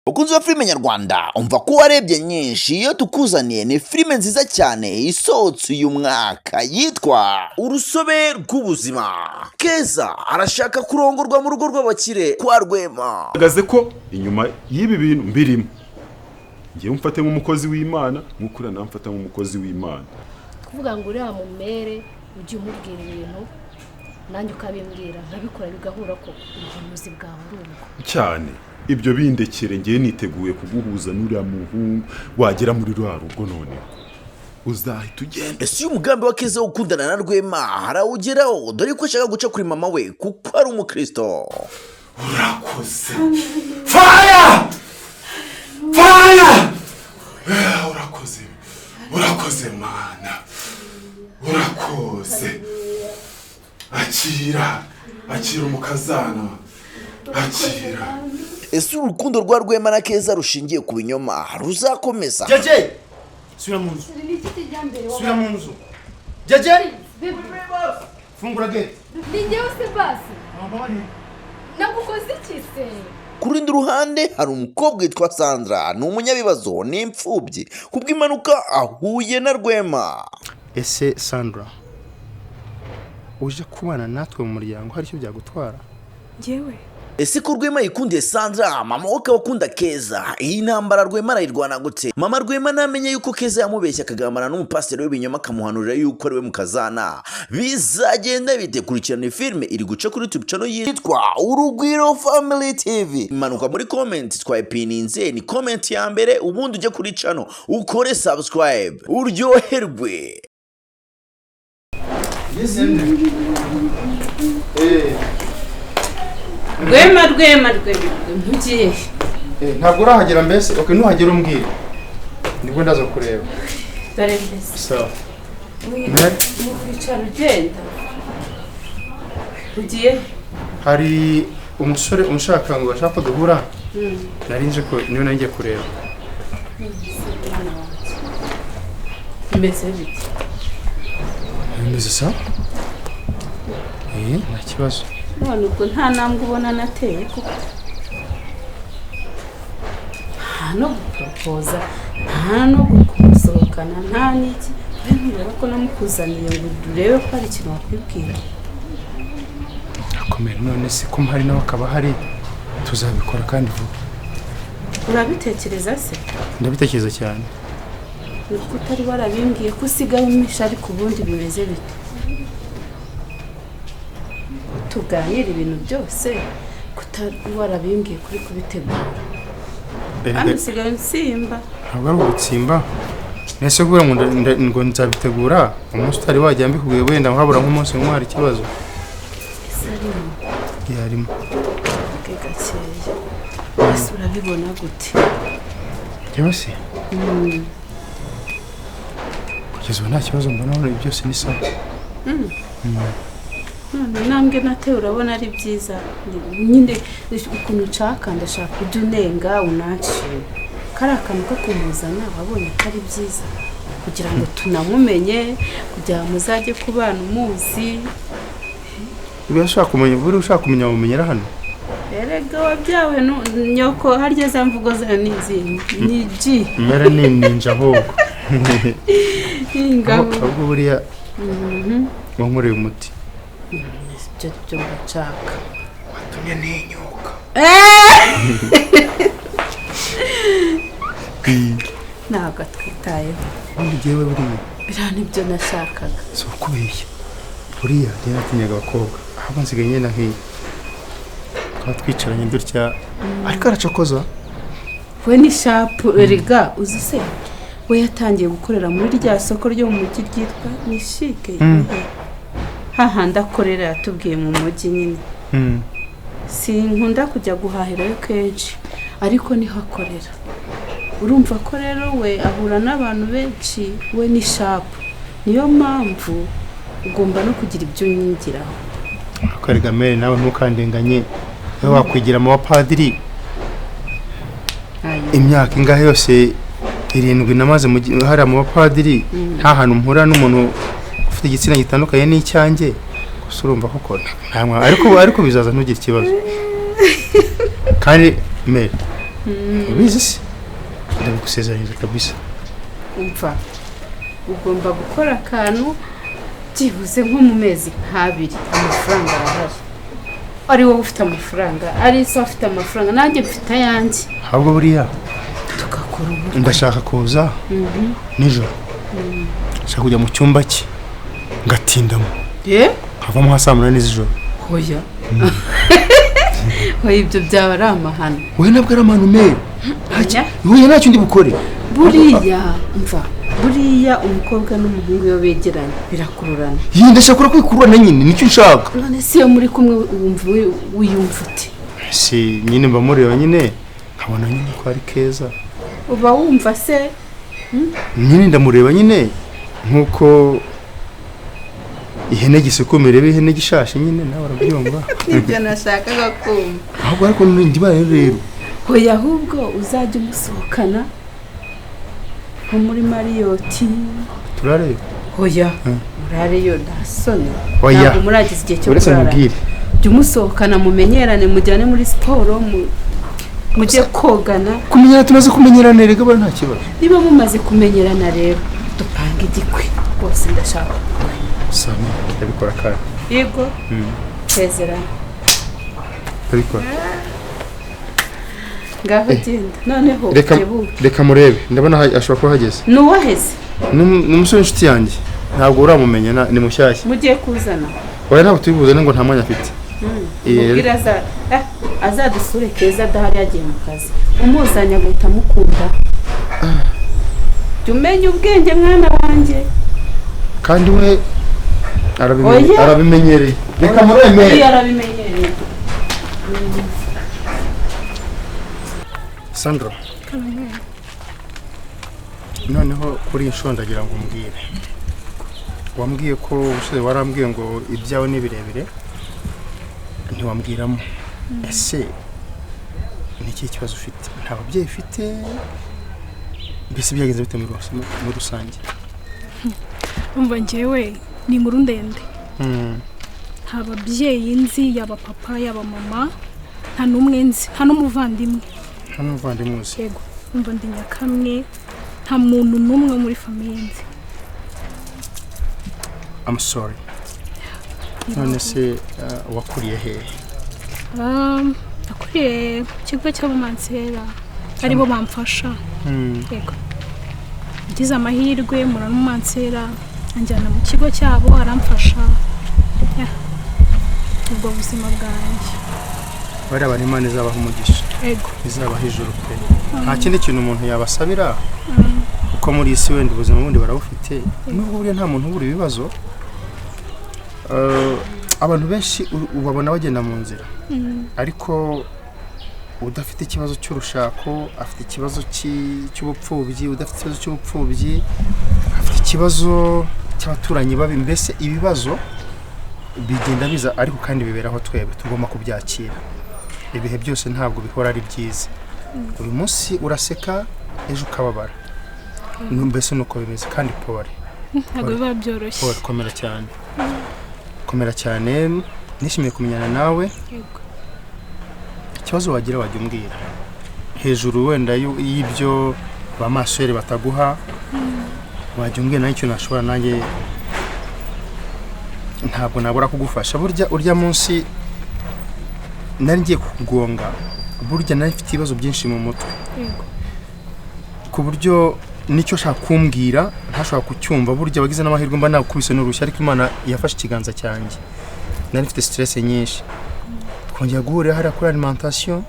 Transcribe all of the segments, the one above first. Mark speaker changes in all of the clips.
Speaker 1: Bakunzi ba filime nyarwanda, umva ko warebye nyinshi, iyo tukuzaniye ni filime nziza cyane isohotse uyu mwaka yitwa Urusobe rw'Ubuzima. Keza arashaka kurongorwa mu rugo rw'abakire kwa Rwema.
Speaker 2: Hagaze ko inyuma y'ibi bintu mbirimo, ngewe mfate nk'umukozi w'Imana, nk'uko uriya nawe mfata nk'umukozi w'Imana.
Speaker 3: Kuvuga ngo uriya mumere ujye umubwira ibintu, nanjye ukabimbwira nkabikora, bigahura ko ubuhanuzi bwawe ari ubwo.
Speaker 2: Cyane, ibyo bindekere, ngewe niteguye kuguhuza n'uriya muhungu. Wagera muri ruriya rugo noneho uzahita ugenda.
Speaker 1: Ese uyu mugambi wa Keza wo gukundana na Rwema harawugeraho? Dore ko ashaka guca kuri mama we kuko ari umukristo.
Speaker 2: Urakoze, fire, fire! Urakoze, urakoze Mana, urakoze. Akira, akira umukazana, akira.
Speaker 1: Ese urukundo rwa Rwema na Keza rushingiye ku binyoma ruzakomeza?
Speaker 4: Jeje, subira mu nzu, subira mu nzu. Jeje, fungura gate.
Speaker 3: Ni njyewe se basi, nagukoze iki se?
Speaker 1: Ku rundi ruhande hari umukobwa witwa Sandra, ni umunyabibazo, ni imfubyi, kubw'impanuka ahuye na Rwema.
Speaker 5: Ese Sandra, uje kubana natwe mu muryango hari icyo byagutwara?
Speaker 6: Njyewe?
Speaker 1: Ese ko Rwema yikundiye Sandra, mama we akaba akunda Keza, iyi ntambara Rwema arayirwana gute? Mama Rwema namenye yuko Keza yamubeshya akagambana n'umupasiteri w'ibinyoma, akamuhanurira yuko ari we mukazana, bizagenda bite? Kurikirana iyi filime iri guca kuri YouTube channel yitwa Urugwiro Family TV. Manuka muri comment, twayipininze, ni comment ya mbere, ubundi ujye kuri channel ukore subscribe uryoherwe.
Speaker 5: Yizinde. Eh.
Speaker 6: Rwema, Rwema, Rwema, ntugiye?
Speaker 5: Ntabwo urahagera mbese? Okay, nuhagera umbwire, nibwo ndaza kureba.
Speaker 6: Dore mbese.
Speaker 5: Sawa.
Speaker 6: Mu kwicara ugenda, ugiye?
Speaker 5: Hari umusore unshaka ngo ashaka ko duhura, nari nje ko niwe nari ngiye kureba.
Speaker 6: Mwana wanjye, bimeze bite?
Speaker 5: Bimeze sawa, nta kibazo.
Speaker 6: None ubwo nta ntambwe ubona nateye koko? Nta no guporopoza, nta no gusohokana, nta n'iki. We ntubona ko namukuzaniye ngo urebe ko hari ikintu wakwibwira?
Speaker 5: Akomera, none se ko mpari nawe akaba ahari, tuzabikora kandi vuba.
Speaker 6: Urabitekereza se?
Speaker 5: Ndabitekereza cyane.
Speaker 6: Ni uko utari warabimbwiye ko usigaye umpisha, ariko ubundi bimeze bite? Tuganira ibintu byose, kutari warabimbwiye kuri kubitegura kandi usigaye unsimba.
Speaker 5: Ntabwo ari ugutsimba. Nese kubera ngo ngo nzabitegura umunsi utari wajya mbikubwiye, wenda habura nk'umunsi umwe, hari ikibazo?
Speaker 6: Ese arimo?
Speaker 5: Yarimo.
Speaker 6: Bwe gakeya. Ese urabibona gute?
Speaker 5: Njyewe se, kugeza ubu nta kibazo mbona, hano byose ni sawa.
Speaker 6: None intambwe nateye urabona ari byiza nyine? Ukuntu nshaka, ndashaka ujya unenga unanshima. Kariya kantu ko kumuzana wabonye ko ari byiza kugira ngo tunamumenye, kugira ngo muzajye kubana umuzi.
Speaker 5: Niba ushaka kumenya, buriya ushaka kumenya wamumenyera hano.
Speaker 6: Erega wabyawe nyoko, harya za mvugo zayo ni izihe? Ni G?
Speaker 5: Mere ni ninja ahubwo.
Speaker 6: Ingabo.
Speaker 5: Ahubwo buriya wankoreye umuti.
Speaker 6: Ibyo byo nshaka.
Speaker 5: Watumye ntinyuka.
Speaker 6: Ntabwo atwitayeho.
Speaker 5: Ubundi jyewe buriya
Speaker 6: Biriya nibyo nashakaga.
Speaker 5: Si ukubeshya, buriya njyewe natinyaga abakobwa, ahubwo nsigaye ngenda nk'iyi tukaba twicaranye dutya, ariko aracokoza.
Speaker 6: We ni sharp erega. Uzi se, we yatangiye gukorera muri rya soko ryo mu mujyi ryitwa ni Chic, hahandi akorera yatubwiye mu mujyi nyine. Sinkunda kujya guhahirayo kenshi, ariko niho akorera. Urumva ko rero we ahura n'abantu benshi, we ni sharp, niyo mpamvu ugomba no kugira ibyo unyigiraho.
Speaker 5: Ariko mere, nawe ntukandenganye. Wowe wakwigira mu bapadiri?
Speaker 6: Ayo.
Speaker 5: Imyaka ingahe yose, 7 namaze hariya mu bapadiri, nta hantu mpura n'umuntu ufite igitsina gitandukanye n'icyanjye. Gusa urumva koko nta ariko bizaza, ntugire ikibazo. Kandi mere Ubizi se, ndabigusezeranyije kabisa.
Speaker 6: Umva, ugomba gukora akantu byibuze nko mu mezi nk'abiri. Amafaranga arahari, ari wowe ufite amafaranga, ari so afite amafaranga, nanjye mfite ayanjye.
Speaker 5: Ahubwo buriya
Speaker 6: Tugakora ubukwe.
Speaker 5: ndashaka kuza nijoro, nshaka kujya mu cyumba cye ngatindamo,
Speaker 6: Ye?
Speaker 5: nkavamo nka saa 8 z'ijoro.
Speaker 6: Hoya hoya, ibyo byaba ari amahano.
Speaker 5: Wowe ntabwo ari amahano mere.
Speaker 6: Oya.
Speaker 5: Wowe ntacyo ndi bukore.
Speaker 6: Buriya mva, buriya umukobwa n'umuhungu iyo begeranye birakururana.
Speaker 5: Iyi ndashaka kwikururana nyine, nicyo nshaka.
Speaker 6: None se iyo muri kumwe wumva wiyumva ute?
Speaker 5: Si nyine mba mureba nyine, nkabona nyine ko ari keza.
Speaker 6: Uba wumva se?
Speaker 5: Nyine ndamureba nyine nk'uko ihene gisekurume ireba ihene gishashe nyine, nawe urabyumva.
Speaker 6: Nibyo nashakaga kumva.
Speaker 5: Ahubwo ariko ndibaye rero.
Speaker 6: Hoya, ahubwo uzajya umusohokana nko muri Marriott.
Speaker 5: Turareba.
Speaker 6: Hoya, murareyo, nta soni?
Speaker 5: Oya.
Speaker 6: Ntabwo murageza igihe cyo
Speaker 5: Uretse
Speaker 6: kurara.
Speaker 5: nkubwire.
Speaker 6: Jya umusohokana, mumenyerane, mujyane muri siporo, mujye kogana.
Speaker 5: Kumenyerana, tumaze kumenyerana erega, bari nta kibazo.
Speaker 6: Niba mumaze kumenyerana rero, dupanga igikwe rwose, ndashaka ubukwe.
Speaker 5: Sami, ndabikora kandi.
Speaker 6: Yego, sezerana.
Speaker 5: Ndabikora.
Speaker 6: Ngaho genda noneho.
Speaker 5: Reka.
Speaker 6: Ukebuke.
Speaker 5: Reka murebe, ndabona ashobora kuba ahageze.
Speaker 6: Ni uwaheze?
Speaker 5: Ni umusore w'inshuti yanjye, ntabwo uramumenya, ni mushyashya.
Speaker 6: Mugiye kuzana?
Speaker 5: Oya, ntabwo tubibuzane, ngo nta mwanya afite.
Speaker 6: Mubwire azadusure Keza adahari, yagiye mu kazi. Umuzanye agahita amukunda. Jya umenya ubwenge, mwana wanjye.
Speaker 5: Kandi we
Speaker 6: Oya.
Speaker 5: arabimenyereye, reka muremere.
Speaker 6: Iyo arabimenyereye.
Speaker 5: Sandra, noneho kuri iyi nshuro ndagira ngo umbwire. Wambwiye ko ubushize warambwiye ngo ibyawe ni birebire, ntiwambwiramo. Ese ni ikihe kibazo ufite? Nta babyeyi ufite? Mbese byagenze bite muri rusange?
Speaker 7: Umva, njyewe ni inkuru ndende. Nta babyeyi nzi, yaba papa yaba mama, nta n'umwe nzi, nta n'umuvandimwe.
Speaker 5: Nta n'umuvandimwe uzi?
Speaker 7: Yego, umva, ndi nyakamwe, nta muntu n'umwe wo muri famille nzi.
Speaker 5: I'm sorry. None se wakuriye hehe?
Speaker 7: Nakuriye ku kigo cy'abamansera, aribo bamfasha. Yego, ngize amahirwe mpura n'umumansera anjyana mu kigo cyabo, aramfasha. Yeah. Ubwo buzima bwanjye.
Speaker 5: Bariya bantu Imana izabaha umugisha.
Speaker 7: Yego.
Speaker 5: Izabaha ijuru pe. Nta kindi kintu umuntu yabasabira, kuko muri iyi si wenda ubuzima bundi barabufite, nubwo buriya nta muntu ubura ibibazo. Abantu benshi ubabona bagenda mu nzira, ariko udafite ikibazo cy'urushako afite ikibazo cy'ubupfubyi, udafite ikibazo cy'ubupfubyi afite ikibazo cy'abaturanyi babi. Mbese ibibazo bigenda biza, ariko kandi biberaho, twebwe tugomba kubyakira. Ibihe byose ntabwo bihora ari byiza. Uyu munsi uraseka, ejo ukababara. Mbese nuko bimeze. Kandi pole.
Speaker 7: Ntabwo biba byoroshye.
Speaker 5: Pole, komera cyane, komera cyane. Nishimiye kumenyana nawe.
Speaker 7: Yego.
Speaker 5: Ikibazo wagira wajya umbwira, hejuru wenda y'ibyo ba masere bataguha, wajya umbwira nawe icyo nashobora, nanjye ntabwo nabura kugufasha. Burya urya munsi nari ngiye kukugonga, burya nari mfite ibibazo byinshi mu mutwe, ku buryo nicyo ushaka kumbwira ntashobora kucyumva. Burya wagize n'amahirwe, mba nagukubise n'urushyi, ariko Imana yafashe ikiganza cyanjye. Nari mfite stress nyinshi. Twongera guhurira hariya kuri alimentation,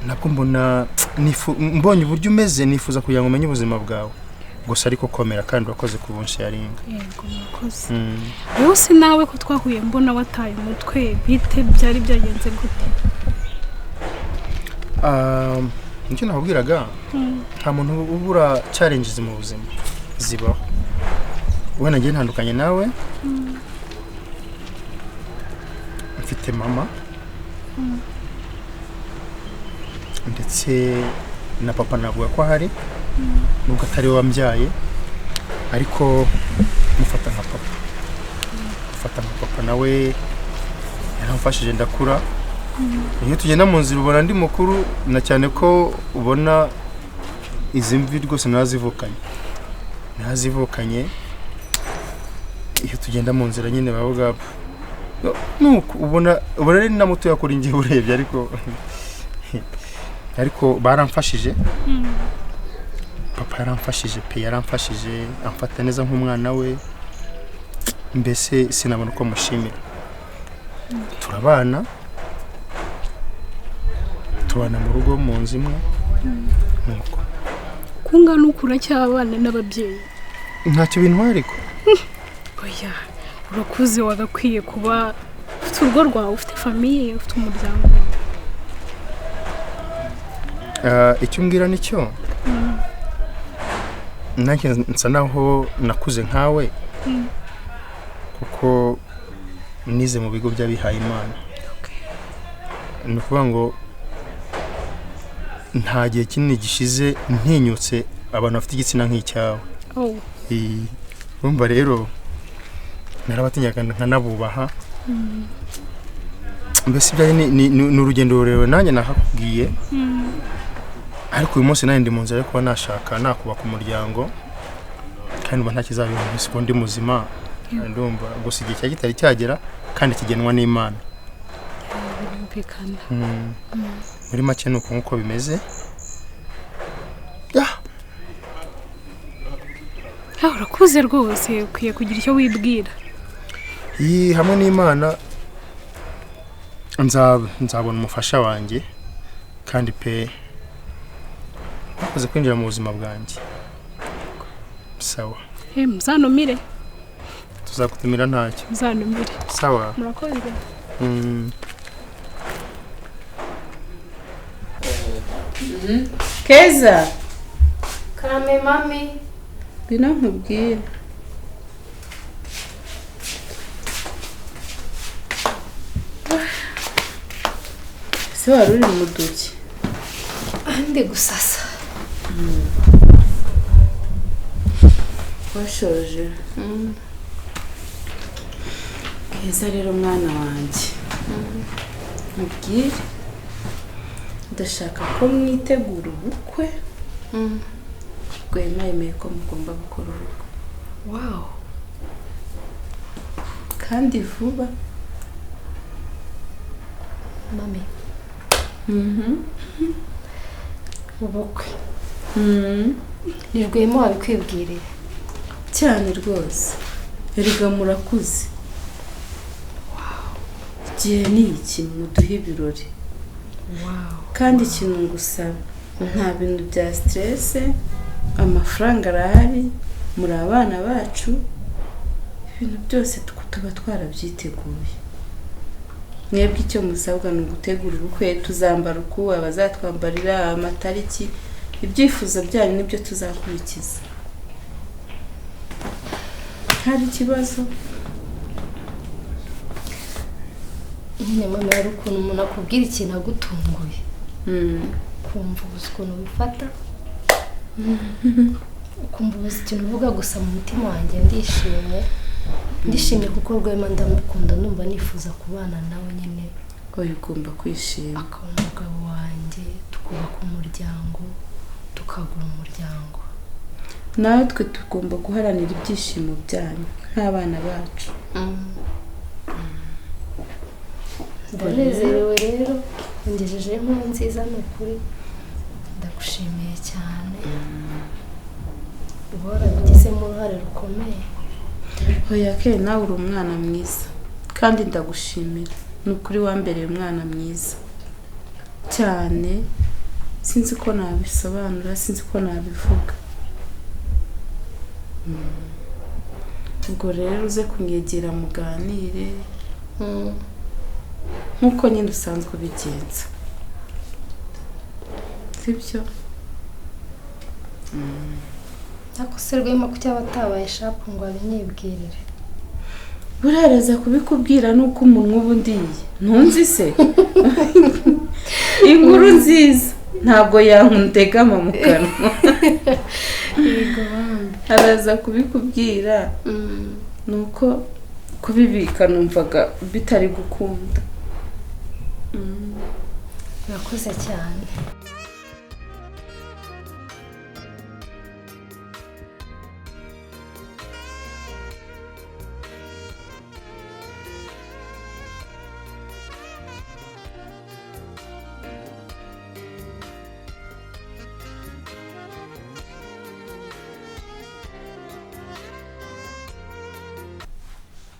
Speaker 5: nabwo mbona mbonye uburyo umeze, nifuza kugira ngo umenye ubuzima bwawe gusa. Ariko komera, kandi urakoze kubunsharinga.
Speaker 7: Yego, murakoze. Wowe se nawe ko twahuye mbona wataye umutwe, bite? Byari byagenze gute?
Speaker 5: Nicyo nakubwiraga, nta muntu ubura challenges mu buzima, zibaho. Wenda ngiye ntandukanye nawe, mfite mama ndetse na papa, navuga ko ahari nubwo atari we wambyaye, ariko mufata nka papa, mufata nka papa. Nawe yaramfashije ndakura. Iyo tugenda mu nzira ubona ndi mukuru, na cyane ko ubona izi mvi rwose narazivukanye. Narazivukanye. Iyo tugenda mu nzira nyine bavuga nuko ubona ari na muto yakuri ngiye urebye, ariko baramfashije. Papa yaramfashije pe, yaramfashije amfata neza nk'umwana we, mbese sinabona uko mushimira. Turabana mu rugo mu nzu imwe. Nuko
Speaker 7: kungana uku uracyabana n'ababyeyi?
Speaker 5: Ntacyo bintwara ariko.
Speaker 7: Oya, urakuze, wagakwiye kuba ufite urugo rwawe, ufite famiye, ufite umuryango.
Speaker 5: Icyo umbwira nicyo. Nanjye nsa naho nakuze nkawe, kuko nize mu bigo by'abihaye Imana. Ni ukuvuga ngo nta gihe kinini gishize ntinyutse abantu bafite igitsina nk'icyawe. Urumva rero narabatinyaga nkanabubaha. Mbese ibyaye ni urugendo rurerure nanjye nakakubwiye. Ariko uyu munsi nanjye ndi mu nzira yo kuba nashaka nakubaka umuryango, kandi mba nta kizabimbuza kuko ndi muzima. Ndumva gusa igihe cya kitari cyagera kandi kigenwa n'Imana. Muri make nuko nkuko bimeze.
Speaker 7: Urakuze rwose, ukwiye kugira icyo wibwira.
Speaker 5: Iyi hamwe n'Imana nzabona umufasha wanjye, kandi pe wakoze kwinjira mu buzima bwanjye. Sawa.
Speaker 7: Muzanumire.
Speaker 5: Tuzakutumira ntacyo.
Speaker 7: Muzanumire.
Speaker 5: Sawa.
Speaker 7: Murakoze.
Speaker 6: Keza.
Speaker 3: Karame mami.
Speaker 6: Ngwino nkubwire. Se wari uri mu duki?
Speaker 3: Ndi gusasa.
Speaker 6: Washoje. Keza rero mwana wanjye, mubwire ndashaka ko mwitegura ubukwe. Rwema yemeye ko mugomba gukora ubukwe.
Speaker 3: Wow.
Speaker 6: Kandi vuba.
Speaker 3: Mami. Ubukwe. Ni Rwema wabikwibwiriye?
Speaker 6: Cyane rwose. Erega murakuze. Igihe ni iki muduhe ibirori. Kandi ikintu ngusaba, nta bintu bya stress, amafaranga arahari, muri abana bacu, ibintu byose tuba twarabyiteguye. Mwebwe icyo musabwa ni ugutegura ubukwe, tuzambara uku, abazatwambarira, amatariki, ibyifuzo byanyu nibyo tuzakurikiza. Hari ikibazo?
Speaker 3: Nyine mama, hari ukuntu umuntu akubwira ikintu agutunguye, ukumva ubuze ukuntu wifata, ukumva ubuze ikintu uvuga, gusa mu mutima wanjye ndishimye. Ndishimye kuko Rwema ndamukunda, ndumva nifuza kubana nawe nyine.
Speaker 6: Oya, ugomba kwishima.
Speaker 3: Akaba umugabo wanjye, tukubaka umuryango, tukagura umuryango.
Speaker 6: Natwe tugomba guharanira ibyishimo byanyu nk'abana bacu.
Speaker 3: Ndanezerewe rero, ungejejeho inkuru nziza ni ukuri, ndagushimiye cyane, uba warabigizemo uruhare rukomeye.
Speaker 6: Oya ke, nawe uri umwana mwiza kandi ndagushimira, ni ukuri wambereye umwana mwiza cyane. Sinzi ko nabisobanura, sinzi ko nabivuga. Ubwo rero uze kumwegera muganire nkuko nyine usanzwe ubigenza, sibyo?
Speaker 3: Ariko se Rwema kuki aba atabaye shapu ngo abinyibwirire?
Speaker 6: Buraraza kubikubwira nuko umunwa uba undiye. Ntunzi se? Inkuru nziza ntabwo yankuntegama mu kanwa. Araza kubikubwira nuko kubibika numvaga bitari gukunda.
Speaker 3: Urakoze cyane.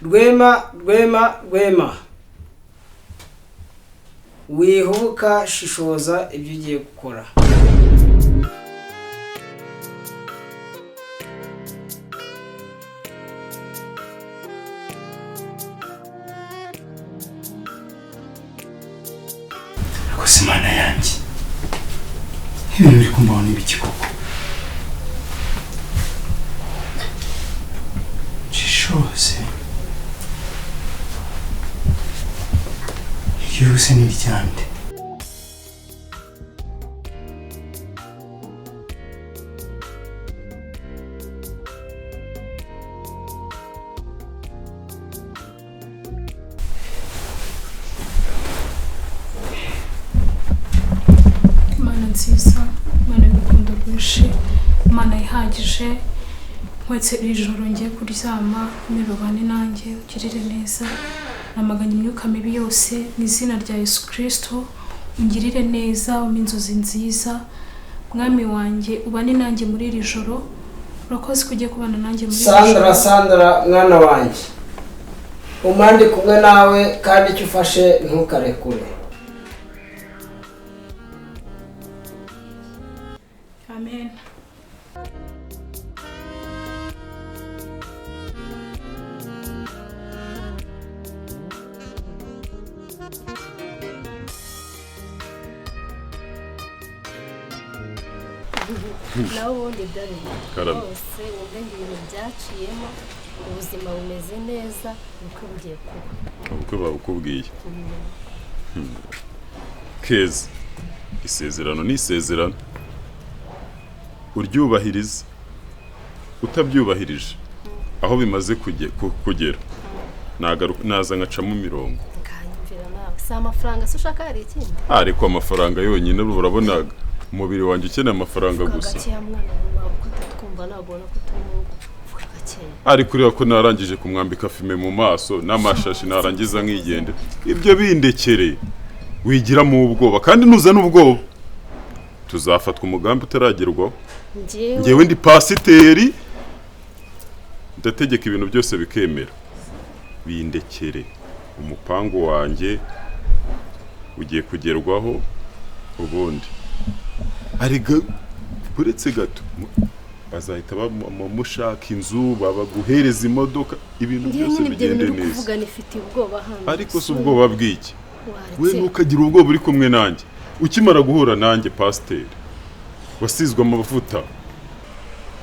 Speaker 8: Rwema, Rwema, Rwema, wihubuka, shishoza ibyo ugiye gukora.
Speaker 5: Rwose Imana yanjye, ibintu biri kumbaho ni ibiki koko? Shishoze ryihuse ni iryande.
Speaker 7: Imana nziza, Imana y'urukundo rwinshi, Imana ihagije, nkwetse iri joro ngiye kuryama, nirubane nanjye ugirire neza, namaganye imyuka mibi yose mu izina rya Yesu Kristo, ungirire neza, umpe inzozi nziza, mwami wanjye ubane nanjye muri iri joro, urakoze ko ugiye kubana nanjye muri iri
Speaker 8: Sandra,
Speaker 7: joro.
Speaker 8: Sandra, mwana wanjye, umandi kumwe nawe kandi icyo ufashe ntukarekure.
Speaker 7: Amen.
Speaker 3: Nawe ubundi dore
Speaker 2: Karame.
Speaker 3: rwose wumve ngo ibintu byaciyemo, ubuzima bumeze neza, ubukwe bugiye kuba.
Speaker 2: Ubukwe babukubwiye. Keza, isezerano ni isezerano, uryubahiriza utabyubahirije aho bimaze kugera naza nkacamo imirongo.
Speaker 3: Kanyumvira nawe, si amafaranga se ushaka, hari ikindi?
Speaker 2: Ariko amafaranga yonyine urabona umubiri wanjye ukeneye amafaranga
Speaker 3: Vuga
Speaker 2: gusa.
Speaker 3: gakeya mwana wawe, kuko atatwumva, ntabwo ubona ko turi mu rugo. Vuga gakeya.
Speaker 2: Ariko ureba ko narangije kumwambika fime mu maso n'amashashi, narangiza nkigende. Ibyo bindekere, wigiramo ubwoba, kandi nuzana ubwoba tuzafatwa umugambi utaragerwaho.
Speaker 3: Njyewe
Speaker 2: Ngewe ndi pasiteri, ndategeka ibintu byose bikemera. Bindekere, umupangu wanjye ugiye kugerwaho. Ubundi arega uretse gato bazahita bamushaka inzu, babaguhereza imodoka, ibintu
Speaker 3: Njyewe
Speaker 2: byose
Speaker 3: nyine ibyo
Speaker 2: bigende
Speaker 3: bintu uri
Speaker 2: neza.
Speaker 3: kuvuga nifitiye ubwoba hano.
Speaker 2: Ariko si ubwoba bw'iki? We
Speaker 3: Waretse.
Speaker 2: ntukagira ubwoba uri kumwe nanjye. Ukimara guhura nanjye, pasiteri wasizwe amavuta,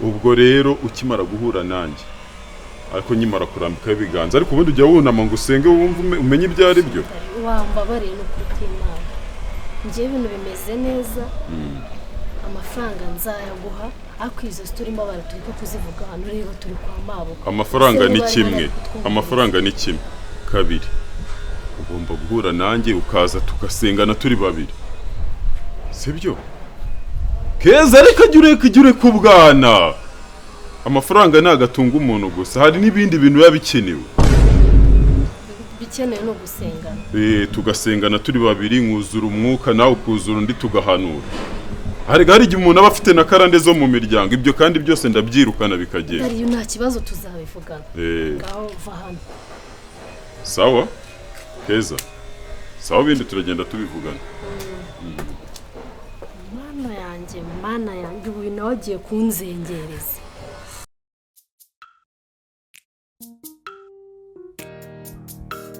Speaker 2: ubwo rero ukimara guhura nanjye, ariko nkimara kurambikaho ibiganza, ariko ubundi ujya wunama ngo usenge wumve umenye ibyo ari byo.
Speaker 3: Wambabariye ni ukuri kw'Imana, njyewe ibintu bimeze neza, amafaranga nzayaguha, ariko izo turimo abantu turi kuzivuga hano, rero turi kwa mabukwe.
Speaker 2: Amafaranga
Speaker 3: Se
Speaker 2: ni
Speaker 3: niba
Speaker 2: kimwe,
Speaker 3: barimo baratwumviriza.
Speaker 2: amafaranga ni kimwe. Kabiri, ugomba guhura nanjye ukaza tugasengana turi babiri, sibyo Keza? Reka jya ureka, jya ureka ubwana. Amafaranga ntabwo atunga umuntu gusa, hari n'ibindi bintu biba bikenewe.
Speaker 3: Bikenewe ni ugusengana.
Speaker 2: Tugasengana turi babiri, nkuzura umwuka nawe ukuzura undi, tugahanura. Hari igihe umuntu aba afite na karande zo mu miryango, ibyo kandi byose ndabyirukana bikagenda.
Speaker 3: Dariyo nta kibazo, tuzabivugana. Ngaho va hano.
Speaker 2: Sawa Keza, sawa, ibindi turagenda tubivugana.
Speaker 3: Mana yanjye, mana yanjye, ubu nawe agiye kunzengereza.